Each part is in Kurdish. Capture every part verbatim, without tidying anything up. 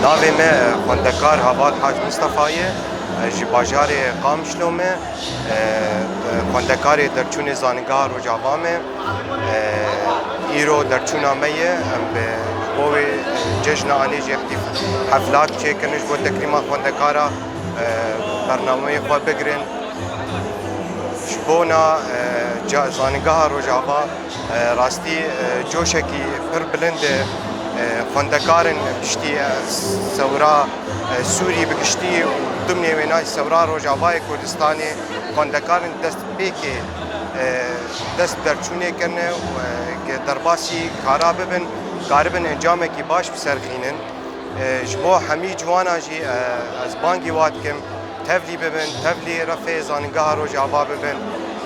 Navê me, e, xwendekar Heval Hac Mistefa ye. E, ji bajarê Qamişlo me. E, xwendekarê derçûnê Zanîngeha Rojava me. E, îro derçûna me ye. Em bi, ji bo wê cejna anê jî hef-, heflat çêkirin ji bo tekrîma xwendekara, e, bernameyê xwe bigirin. Ji bona, e, ca-, Zanîngeha Rojava, e, rastî, e, coşekî pir bilind e. E, xwendekarin piştî, e, sewra, e, Sûrî bi giştî û dimnê wêna jî sewra Rojavayê Kurdistanê xwendekarin dest pêkê, e, dest derçûnê kirine û, e, ke derbasî kara bibin, karibin encamekî baş biserxînin. E, ji bo hemî ciwanan jî, e, ez bangî wa dikim, tevlî bibin, tevlî refê Zanîngeha Rojava bibin.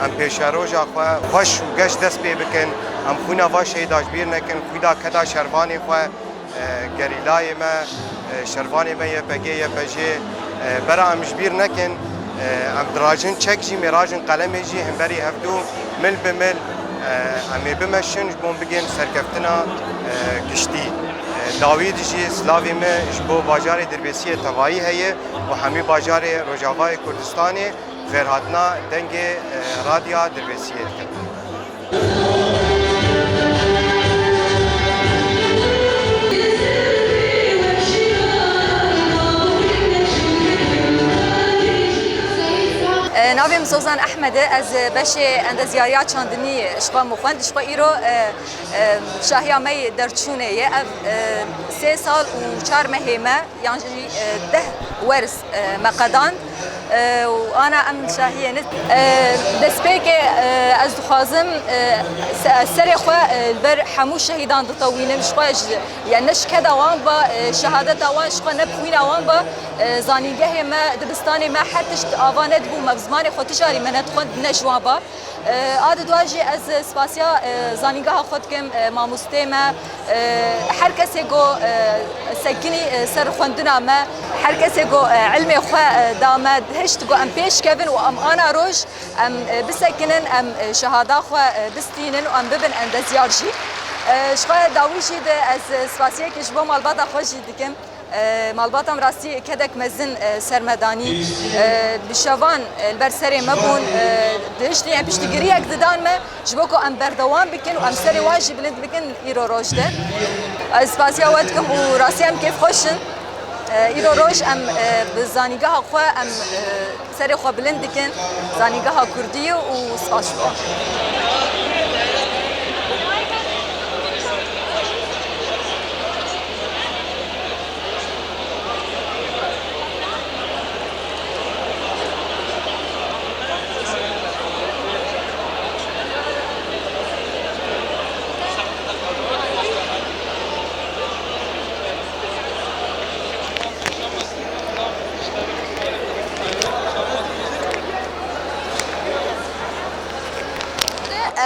Em pêşeroja xwe xweş û geş dest pê bikin. Em xwîna va şehîda ji bîr nekin, xwîda keda şervanê xwe, e, gerîlayê me, e, şervanê me Y P G, Y P J, e, bera em ji bîr nekin. E, em dirajin çek jî, mêrajin qelemê jî, hemberî hevdû mil bi mil, e, em ê bimeşin ji bo bigên serkeftina, e, giştî. E, dawî dijî silavê me ji bo bajarê Dirbêsiyê tevayî heye û hemî bajarê Rojavayê Kurdistanê xêrhatina dengê, e, radya Dirbêsiyê dikin. E, navê min Zozan Ehmed e. Ez beşê endezyariya çandinî ji xwe min xwend. Ji xwe îro, e, e, şahiya me yê derçûnê ye. Ev, e, sê sal û çar mehê me, yan jî, e, deh werz, e, me qedand. E, û ana em şahiyê ne. E, destpêkê, e, ez dixwazim, e, se-, serê xwe, e, li ber hemû şehîdan ditewînim. Ji xwe ji, yani ne ji keda wan ba, e, şehadeta wan ji xwe ne bi xwîna wan ba, e, zanîngehê me, dibistanê me her tişt ava nedibû, me bi zimanê xwe tijarî me nedixwend, ne ji wan ba. E, a di dua jî ez spasiya, e, zanîngeha xwe dikim, e, mamostê me, e, her kesê ku, e, sekinî, e, ser xwendina me, her kesê ku, e, ilmê xwe, e, da me, hişt ku em pêş kevin û em ana roj em, e, bisekinin, em, e, şehada xwe, e, bistînin û em bibin endezyar jî. E, ji xwe dawî jî de ez, e, spasiyekê ji bo malbata xwe jî dikim. E, malbata min rastî kedek mezin, e, ser me danî. E, bi şevan, e, li ber serê me bûn. E, dihiştî em piştgiriyek didan me, ji bo ku em berdewam bikin û em serê wan jî bilind bikin îro roj de. Ez spasiya we dikim û rastî em kêfxweş in. E, îro roj em, e, bi zanîngeha xwe em, e, serê xwe bilind dikin, zanîngeha kurdî û spas ji bo.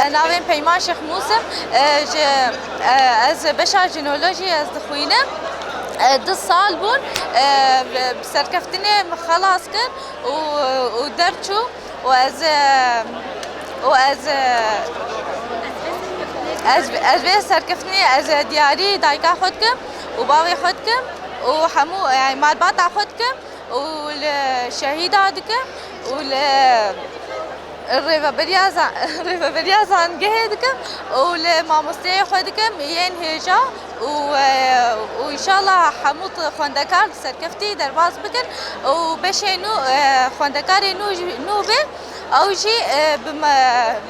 E, navê min Peyman Şêx Mûs e. E, ji, e, ez beşa jinolojiyê ez dixwînim. E, du sal bûn, e, bi serkeftinê min xelas kir û, û derçû û ez, e, û ez, e, ez, ez vê serkeftinê ez, e, diyarî dayika xwe dikim û bavê xwe dikim û hemû, e, malbata xwe dikim û li şehîda dikim û li Rêveberiya za-, rêveberiya zanîngehê dikim û li mamosteyê xwe dikim yên hêja û, e, û înşallah hemû t-, xwendekar bi serkeftî derbas bikin û beşê nû, e, xwendekarê nû jî, nû bê, ew jî, e, bi me,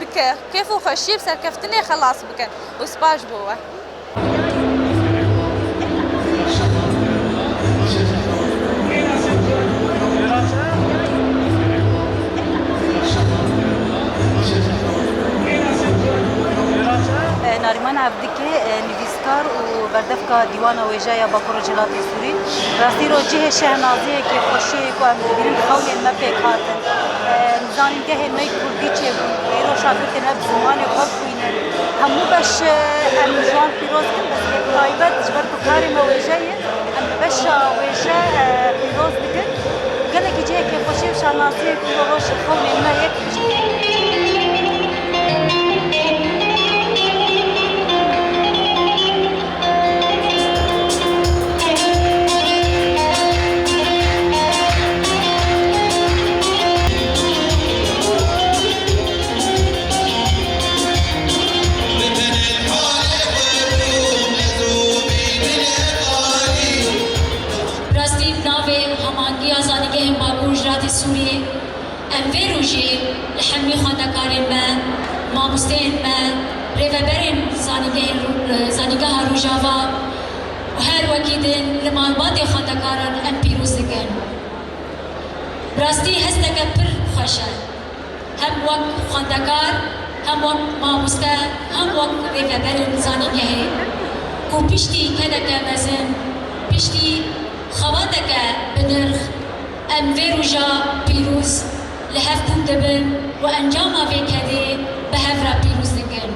bi ke-, kêf û xweşî bi serkeftinê xelas bikin û spas ji bo we. Narîman Evdikê, nivîskar û berdevka Dîwana Wêje ya Bakur Rojhilatê Sûrî. Rastî îro cihê şehnaziyê, kêfxweşiyê ku em dibînin xewnên me pêk hatin. Em zanîngehên me yê kurdî çêbûn. Îro şagirtên me bi zimanê xwe dixwînin. Hemû beş, e, em ji wan pîroz dikin, bes bi taybet ji ber ku karê me wêje ye, em bi beşa wêje, e, pîroz dikin. Gelekî cihê kêfxweşiyê û şanaziyê ku îro roj xewnên me yek. Sûrî, em vê rojê li hemî xwendekarên me, mamosteyên me, rêveberên zanîngehên Rû-, Zanîngeha Rojava û her wekî din li malbatê xwendekaran em pîroz dikin. Bi rastî hesteke pir xweş e. Hem wek xwendekar, hem wek mamoste, hem wek rêveberên zanîngehê ku piştî kedeke mezin, piştî xebateke bi nirx, em vê roja pîroz li hev kom dibin û encama vê kedê bi hev re pîroz dikin.